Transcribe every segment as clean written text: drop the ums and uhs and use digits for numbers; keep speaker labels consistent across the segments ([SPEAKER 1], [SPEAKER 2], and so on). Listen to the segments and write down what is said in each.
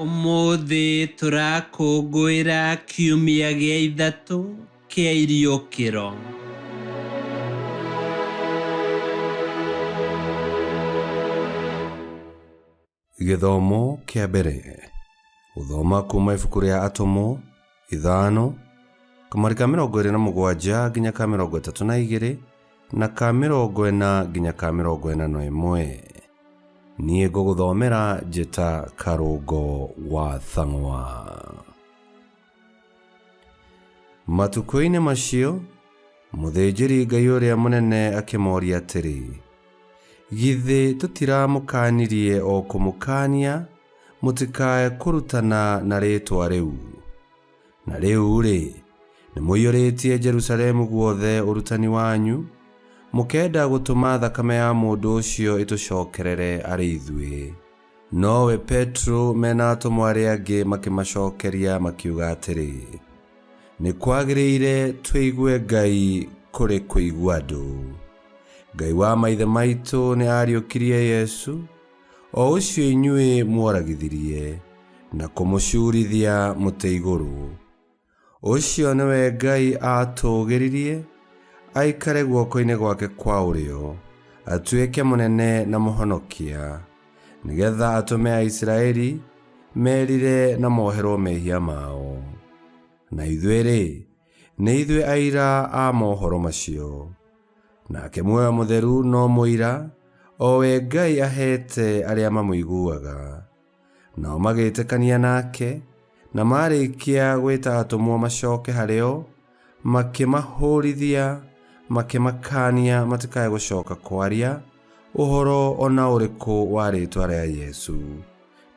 [SPEAKER 1] Ũmũthĩ tũrakũngũĩra kiumia gĩa ithatũ kĩa iriũkĩro.
[SPEAKER 2] Gĩthomo kĩa mbere gũthoma kuma ibuku rĩa Atũmwo ithano kamũhari ka 27 nginya ka 32 na ka 40 nginya ka 41. Niĩ ngũgũthomera njĩta Karũngo wa Thang'wa. Matukũ-inĩ macio, mũthĩnjĩri-Ngai ũrĩa mũnene akĩmoria atĩrĩ, Githĩ tũtiramũkaanirie o kũmũkaania mũtikae kũrutana na rĩĩtwa rĩu? Na rĩu-rĩ, nĩmũiyũrĩtie Jerusalemu guothe ũrutani wanyu, mũkenda gũtũma thakame ya mũndũ ũcio ĩtũcokerere arĩ ithuĩ. Nowe Petero me na atũmwo arĩa angĩ makĩmacokeria makiuga atĩrĩ, Nĩ kwagĩrĩire tũigue Ngai kũrĩ kũigua andũ. Ngai wa maithe maitũ nĩ aariũkirie Yesu, o ũcio inyuĩ muoragithirie na kũmũcuurithia mũtĩ igũrũ. Ũcio nĩwe Ngai aatũũgĩririe aikare guoko-inĩ gwake kwa ũrĩo, atuĩke mũnene na mũhonokia, nĩgetha atũme Aisiraeli merire na moherwo mehia mao. Na ithuĩ-rĩ, nĩ ithuĩ aira a mohoro macio. Nake muoyo mũtheru no mũira, o we Ngai aheete arĩa mamũiguaga. Nao magĩĩtĩkania nake, na maarĩkia gwĩta atũmwo macoke harĩ o, makĩmahũrithia, makĩmakaania matikae gũcoka kwaria ũhoro o na ũrĩkũ wa rĩĩtwa rĩa Yesu,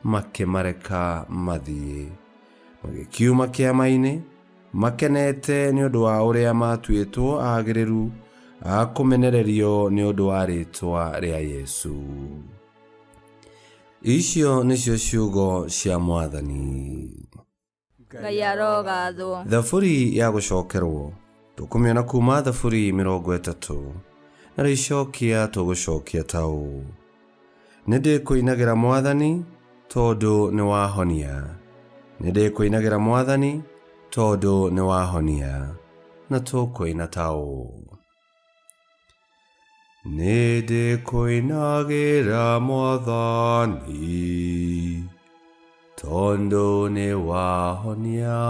[SPEAKER 2] makĩmareka mathiĩ. Magĩkiuma kĩama-inĩ, makenete nĩ ũndũ wa ũrĩa maatuĩtwo agĩrĩru a kũmenererio nĩ ũndũ wa rĩĩtwa rĩa Yesu. Icio nĩcio ciugo cia Mwathani.
[SPEAKER 3] Ngai arogathwo.
[SPEAKER 2] Thaburi ya gũcokerwo tũkũmĩona kuma Thaburi 30 na rĩicokia tũgũcokia ta ũũ: Nĩ ndĩkũinagĩra Mwathani tondũ nĩ wahonia, nĩ ndĩkũinagĩra Mwathani tondũ nĩ wahonia, na tũkũina ta ũũ: Nĩ ndĩkũinagĩra Mwathani tondũ nĩ wahonia,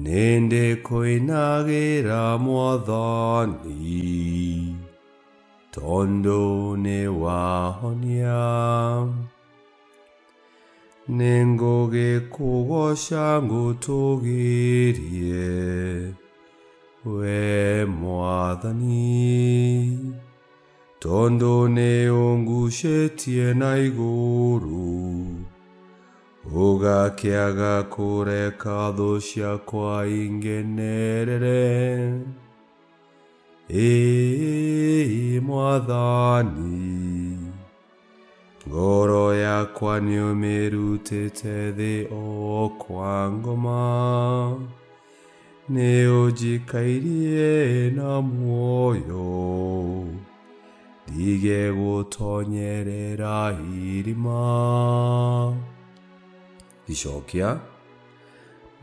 [SPEAKER 2] nĩ ndĩkũinagĩra Mwathani tondũ nĩ wahonia. Nĩ ngũgĩkũgoca ngũtũgĩrie, we Mwathani, tondũ nĩ ũngucĩtie na igũrũ, ũgakĩaga kũreka thũ ciakwa ingenerere. Ĩĩ Mwathani, ngoro yakwa nĩũmĩrutĩte thĩ o kwa ngoma, nĩũnjikairie na muoyo, ndige gũtonyerera irima. Icokia,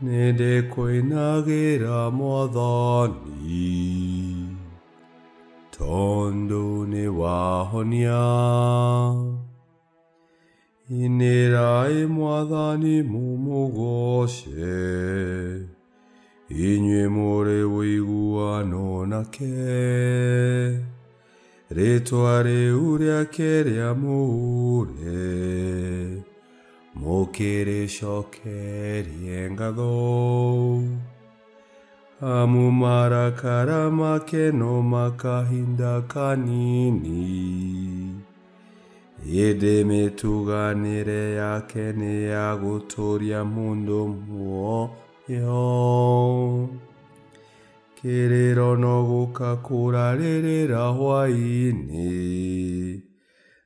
[SPEAKER 2] nĩndĩkũinagĩra Mwathani tondũ nĩ wahonia. Inĩrai Mwathani mũmũgoce, inyuĩ mũrĩ ũiguano nake. Rĩtwa rĩu rĩake rĩamũre, mũkĩrĩcokerie ngatho. Amu marakara make no makahinda kanini, ĩndĩ mĩtuganĩre yake nĩ ya gũtũũria mũndũ muoyo. Kĩrĩro no gũka kũrarĩrĩra hwaĩ-inĩ,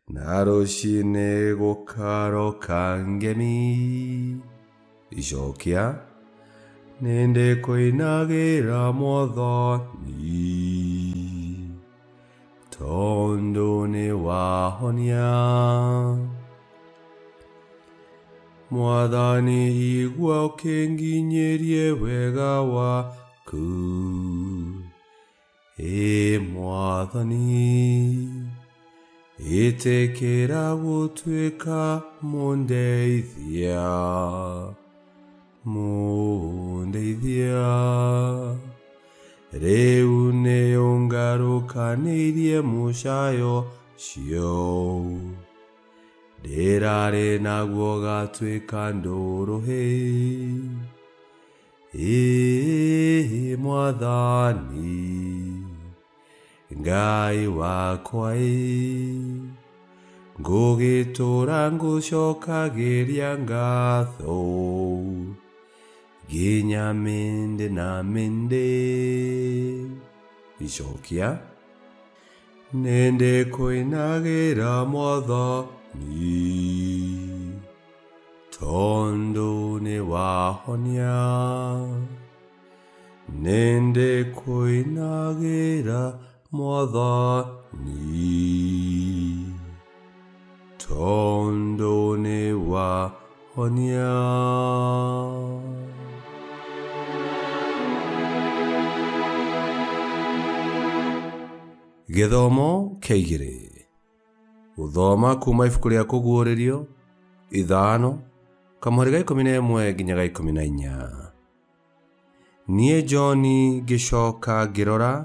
[SPEAKER 2] na rũcinĩ gũkaroka ngemi. Icokia, nĩ ndĩkũinagĩra Mwathani, tondũ nĩ wahonia. Mwathani igua ũkĩnginyĩrie wega waku. Ĩ Mwathani, ĩtĩkĩra gũtuĩka mũndeithia, mũndeithia. Rĩu nĩ ũngarũkanĩirie mũcayo ũcio, ndĩrarĩ naguo gatuĩka ndũrũhĩ. Ĩ Mwathani, Ngai wakwa ĩ, ngũgĩtũũra ngũcokagĩria ngatho nginya mĩndĩ na mĩndĩ. Icokia. Nĩndĩkũinagĩra Mwathani, tondũ nĩwahonia. Nĩndĩkũinagĩra Mwathani, tondũ nĩwahonia. Gĩthomo kĩa igĩrĩ. Gũthoma kuma ibuku rĩa Kũguũrĩrio ithano kamũhari ga 11 nginya ga 14. Niĩ John ngĩcoka ngĩrora,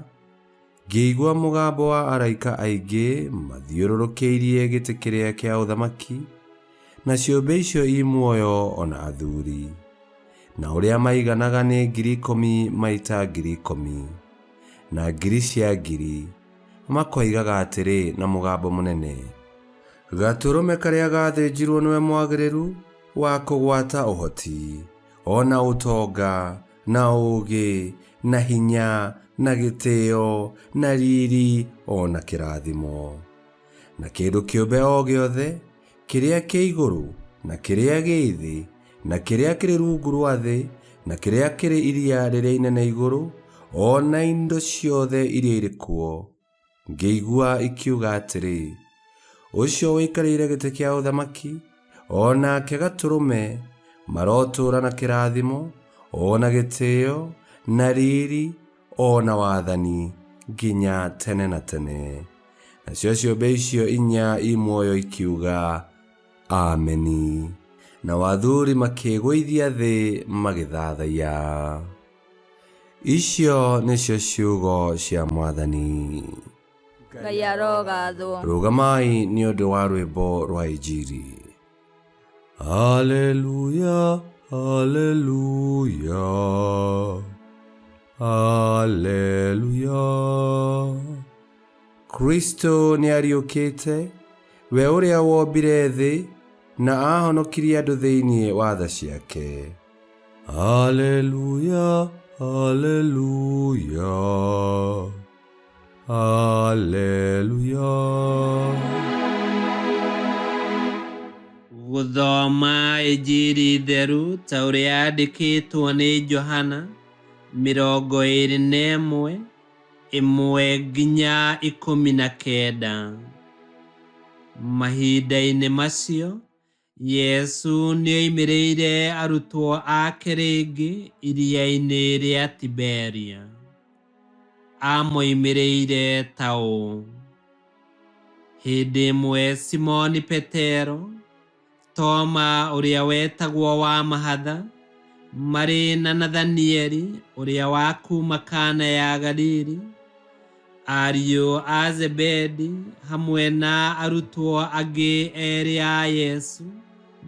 [SPEAKER 2] ngĩigua mũgambo wa araika aingĩ mathiũrũrũkĩirie gĩtĩ kĩrĩa kĩa ũthamaki, na ciũmbe icio i muoyo o na athuri, na ũrĩa maiganaga nĩ 10,000 maita 10,000, na ngiri cia ngiri, makoigaga atĩrĩ na mũgambo mũnene, Gatũrũme karĩa gathĩnjirwo nĩwe mwagĩrĩru wa kũgwata ũhoti, o na ũtonga, na ũũgĩ, na hinya, na gĩtĩo, na riri, o na kĩrathimo. Na kĩndũ kĩũmbe o gĩothe, kĩrĩa kĩ igũrũ, na kĩrĩa gĩ thĩ, na kĩrĩa kĩrĩ rungu rwa thĩ, na kĩrĩa kĩrĩ iria rĩrĩa inene igũrũ, o na indo ciothe iria irĩ kuo, ngĩigua ikiuga atĩrĩ, Ũcio ũikarĩire gĩtĩ kĩa ũthamaki, o nake Gatũrũme, marotũũra na kĩrathimo, o na gĩtĩo, na riri, o na wathani, nginya tene na tene. Nacio ciũmbe icio inya i muoyo ikiuga, Ameni. Nao athuri makĩĩgũithia thĩ magĩthathaiya. Icio nĩcio ciugo cia Mwathani.
[SPEAKER 3] Ngai arogathwo.
[SPEAKER 2] Rũgamai nĩ ũndũ wa rwĩmbo rwa Injiri. Haleluya, haleluya, haleluya. Kristo nĩ ariũkĩte, we ũrĩa wombire thĩ na ahonokirie andũ thĩinĩ wa tha ciake. Haleluya, haleluya, haleluya.
[SPEAKER 1] Gũthoma Injiri theru ta ũrĩa yandĩkĩtwo nĩ Johana 21 1 nginya 19. Mahinda-inĩ macio Yesu nĩoimĩrĩire arutwo ake rĩngĩ iria-inĩ rĩa Tiberia. Amoimĩrĩire ta ũũ: Hĩndĩ ĩmwe Simoni Petero, Toma ũrĩa wetagwo wa Mahatha, marĩ na Nathanieli ũrĩa wa kuuma Kana ya Galili, ariũ a Zebedi hamwe na arutwo angĩ erĩ a Yesu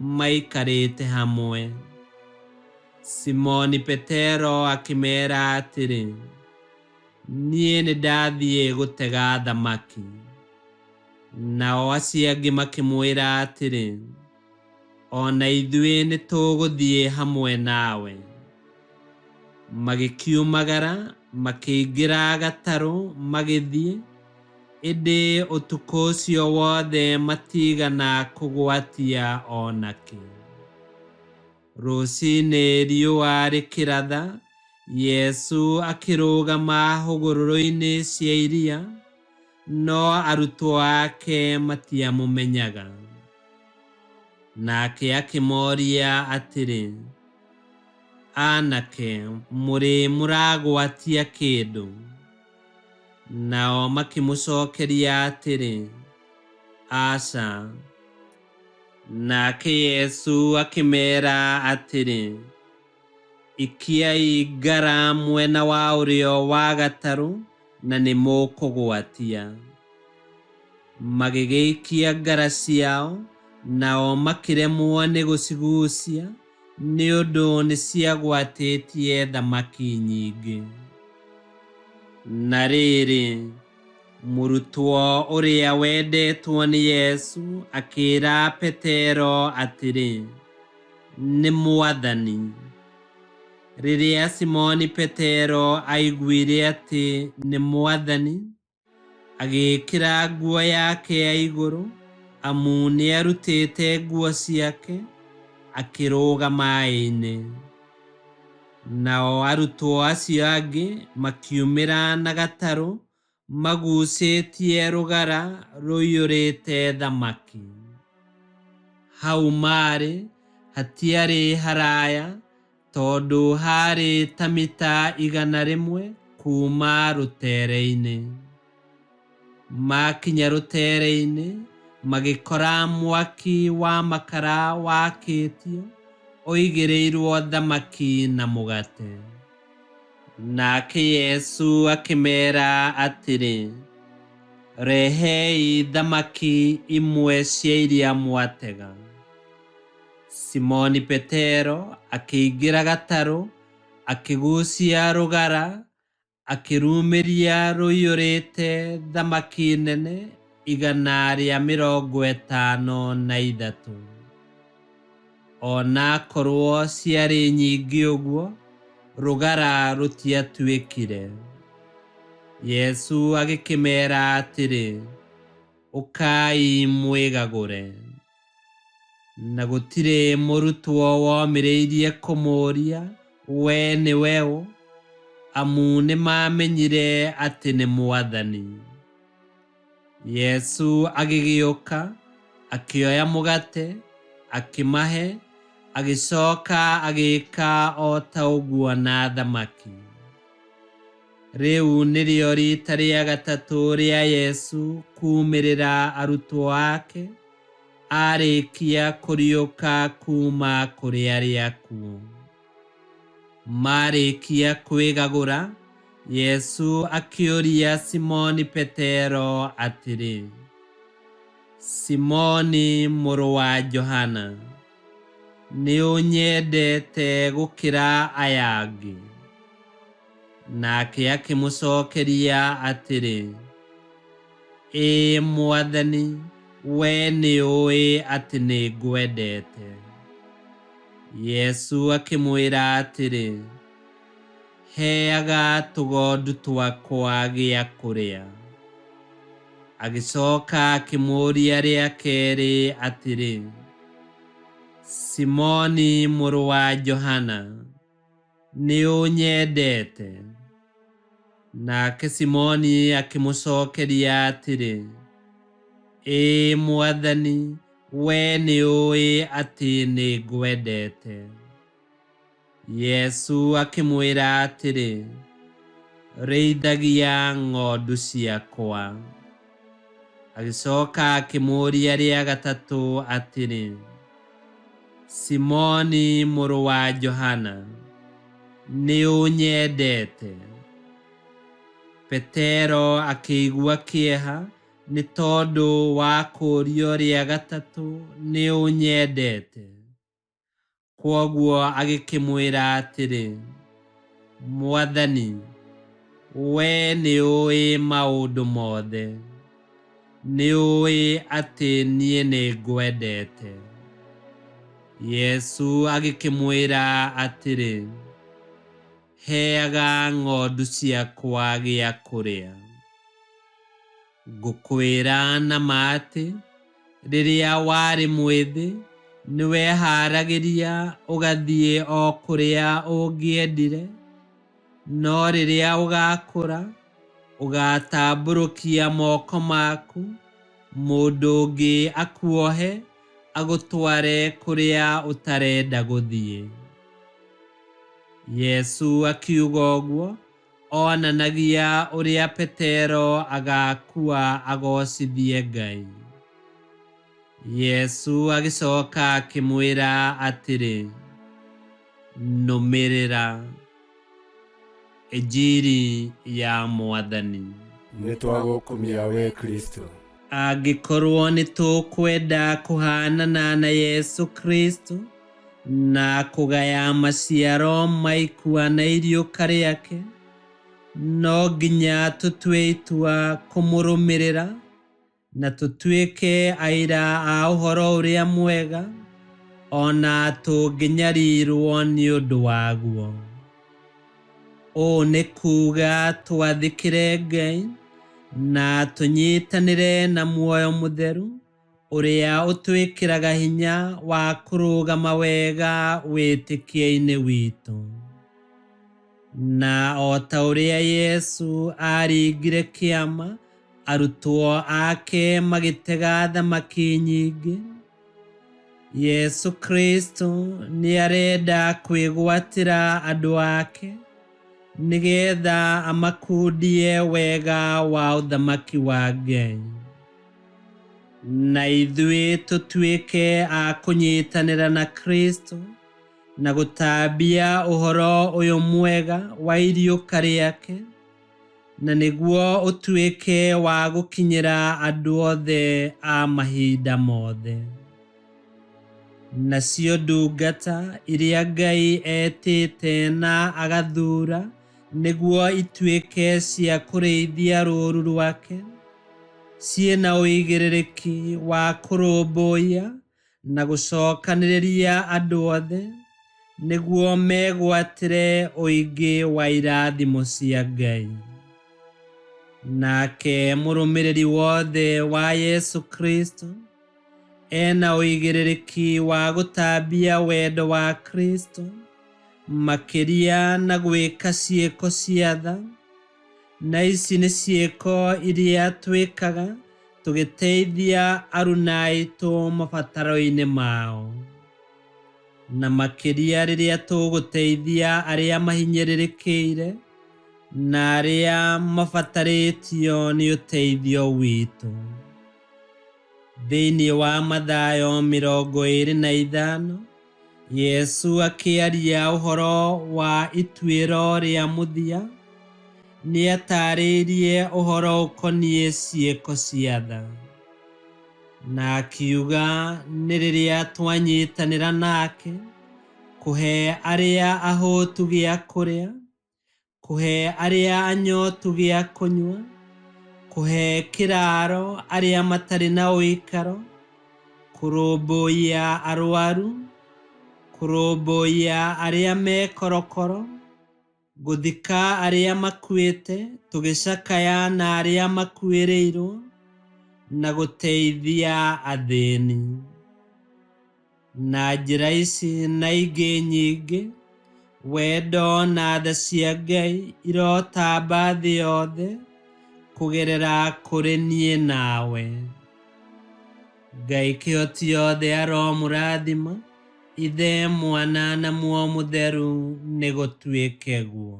[SPEAKER 1] maikarĩte hamwe. Simoni Petero akĩmeera atĩrĩ, Niĩ nĩndathiĩ gũtega thamaki. Nao acio angĩ makĩmwĩra atĩrĩ, O na ithuĩ nĩtũgũthiĩ hamwe nawe. Magĩkiumagara, makĩingĩra gatarũ magĩthiĩ, ĩndĩ ũtukũ ũcio wothe matigana kũgwatia o nakĩ. Rũcinĩ riũa rĩkĩratha, Yesu akĩrũgama hũgũrũrũ-inĩ cia iria, no arutwo ake matiamũmenyaga. Nake akĩmoria atĩrĩ, Anake, mũrĩ mũragwatia kĩndũ? Nao makĩmũcokeria atĩrĩ, Aca. Nake Yesu akĩmeera atĩrĩ, Ikiai ngara mwena wa ũrĩo wa gatarũ na nĩmũkũgwatia. Magĩgĩikia ngara ciao, nao makĩremwo nĩ gũcigucia nĩ ũndũ nĩciagwatĩtie thamaki nyingĩ. Na rĩrĩ, mũrutwo ũrĩa wendetwo nĩ Yesu akĩĩra Petero atĩrĩ, Nĩ Mwathani. Rĩrĩa Simoni Petero aiguire atĩ nĩ Mwathani, agĩĩkĩra nguo yake ya igũrũ, amu nĩarutĩte nguo ciake, akĩrũga maĩ-inĩ. Nao arutwo acio angĩ makiumĩra na gatarũ magucĩtie rũgara rũiyũrĩte thamaki. Hau maarĩ hatiarĩ haraya, tondũ haarĩ ta mita 100 kuuma rũteere-inĩ. Maakinya rũteere-inĩ, magĩkora mwaki wa makara wakĩtio, ũigĩrĩirwo thamaki na mũgate. Nake Yesu akĩmeera atĩrĩ, Rehei thamaki imwe cia iria mwatega. Simoni Petero akĩingĩra gatarũ, akĩgucia rũgara, akĩrumĩria rũiyũrĩte thamaki nene 153. O na akorwo ciarĩ nyingĩ ũguo, rũgara rũtiatuĩkire. Yesu agĩkĩmeera atĩrĩ, Ũkai mwĩgagũre. Na gũtirĩ mũrutwo womĩrĩirie kũmũũria, Wee nĩwe ũ? Amu nĩmaamenyire atĩ nĩ Mwathani. Yesu agĩgĩũka, akĩoya mũgate, akĩmahe, agĩcoka agĩĩka o ta ũguo na thamaki. Rĩu nĩrĩo riita rĩa gatatũ rĩa Yesu kuumĩrĩra arutwo ake arĩkia kũriũka kuuma kũrĩ arĩa akuũ. Marĩkia kwĩgagũra, Yesu akĩũria Simoni Petero atĩrĩ, Simoni mũrũ wa Johana, nĩũnyendete gũkĩra aya angĩ? Nake akĩmũcokeria atĩrĩ, Ĩĩ Mwathani, wee nĩũĩ atĩ nĩngwendete. Yesu akĩmwĩra atĩrĩ, Heaga tũgondu twakwa gĩa kũrĩa. Agĩcoka akĩmũũria rĩa kerĩ atĩrĩ, Simoni mũrũ wa Johana, nĩũnyendete? Nake Simoni akĩmũcokeria atĩrĩ, Ĩĩ Mwathani, wee nĩũĩ atĩ nĩngwendete. Yesu akĩmwĩra atĩrĩ, Rĩithagia ng'ondu ciakwa. Agĩcoka akĩmũũria rĩa gatatũ atĩrĩ, Simoni mũrũ wa Johana, nĩũnyendete? Petero akĩigua kĩeha nĩ tondũ wa kũũrio rĩa gatatũ, Nĩũnyendete? Kwoguo agĩkĩmwĩra atĩrĩ, Mwathani, wee nĩũĩ maũndũ mothe, nĩũĩ atĩ niĩ nĩngwendete. Yesu agĩkĩmwĩra atĩrĩ, Heaga ng'ondu ciakwa gĩa kũrĩa. Ngũkwĩra na ma atĩ, rĩrĩa warĩ mwĩthĩ, nĩwehaaragĩria ũgathiĩ o kũrĩa ũngĩendire, no rĩrĩa ũgaakũra, ũgaatambũrũkia moko maku, mũndũ ũngĩ akuohe, Agũtware kũrĩa ũtarenda gũthiĩ. Yesu akiuga ũguo onanagia ũrĩa Petero agakua agocithie Ngai. Yesu agĩcoka akĩmwĩra atĩrĩ, nũmĩrĩra. Injiri ya Mwathani.
[SPEAKER 4] Nĩ twagũkumia we Kristo.
[SPEAKER 1] Angĩkorwo nĩ tũkwenda kũhanana na Yesu Kristo na kũgaya maciaro ma ikua na iriũka rĩake, no nginya tũtue itua kũmũrũmĩrĩra na tũtuĩke aira a ũhoro ũrĩa mwega ona tũngĩnyarirwo nĩ ũndũ waguo. Ũũ nĩ kuuga twathĩkĩre Ngai na tũnyitanĩre na muoyo mũtheru ũrĩa ũtwĩkĩraga hinya wa kũrũgama wega wĩtĩkio-inĩ witũ. Na o ta ũrĩa Yesu aaringire kĩama arutwo ake magĩtega thamaki nyingĩ, Yesu Kristo nĩ arenda kwĩgwatĩra andũ ake nĩgetha amakundie wega wa ũthamaki wa Ngai. Na ithuĩ tũtuĩke a kũnyitanĩra na Kristo na gũtambia ũhoro ũyũ mwega wa iriũka rĩake, na nĩguo ũtuĩke wa gũkinyĩra andũ othe a mahinda mothe. Nacio ndungata iria Ngai etĩte na agathura nĩguo ituĩke cia kũrĩithia rũũru rwake, ciĩna ũigĩrĩrĩki wa kũrũmbũiya na gũcokanĩrĩria andũ othe nĩguo megwatĩre ũingĩ wa irathimo cia Ngai. Nake mũrũmĩrĩri wothe wa Yesu Kristo ena ũigĩrĩrĩki wa gũtambia wendo wa Kristo makĩria na gwĩka ciĩko cia tha, na ici nĩ ciĩko iria twĩkaga tũgĩteithia aruna aitũ mabataro-inĩ mao, na makĩria rĩrĩa tũgũteithia arĩa mahinyĩrĩrĩkĩire na arĩa mabatarĩtio nĩ ũteithio witũ. Thĩinĩ wa Mathayo 25, Yesu akĩaria ũhoro wa ituĩro rĩa mũthia, nĩatarĩirie ũhoro ũkoniĩ ciĩko cia tha, na akiuga nĩ rĩrĩa twanyitanĩra nake kũhe arĩa ahũtu gĩa kũrĩa, kũhe arĩa anyotu gĩa kũnyua, kũhe kĩraro arĩa matarĩ na ũikaro, kũrũmbũiya arwaru, kũrũmbũiya arĩa me korokoro, gũthika arĩa makuĩte tũgĩcakaya na arĩa makuĩrĩirwo, na gũteithia athĩni. Na njĩra ici na ingĩ nyingĩ, wendo na tha cia Ngai irotamba thĩ yothe kũgerera kũrĩ niĩ nawe. Ngai kĩhoti yothe aromũrathima, Ithe, Mwana na Muoyo Mũtheru, nĩ gũtuĩke guo.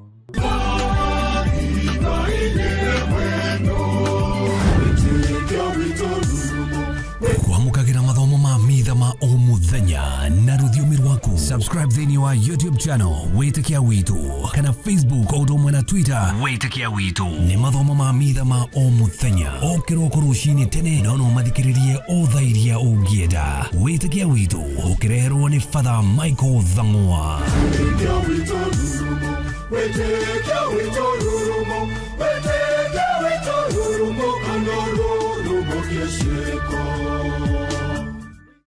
[SPEAKER 5] Kwamũkagĩra mathomo ma mitha ma o mũthenya na rũthiomi rwaku. Subscribe thĩinĩ wa YouTube channel Wĩtĩkia Witũ kana Facebook o ũndũ ũmwe na Twitter Wĩtĩkia Witũ. Nĩ mathomo ma mitha ma o mũthenya o kĩroko rũcinĩ tene, no no mathikĩrĩrie o thaa iria ũngĩenda. Wĩtĩkia Witũ ũkĩreherwo nĩ Father Michael Thang'wa.
[SPEAKER 6] Wĩtĩkia witũ rurumo, wĩtĩkia witũ rurumo, wĩtĩkia witũ rurumo, kana rurumo kĩciĩko.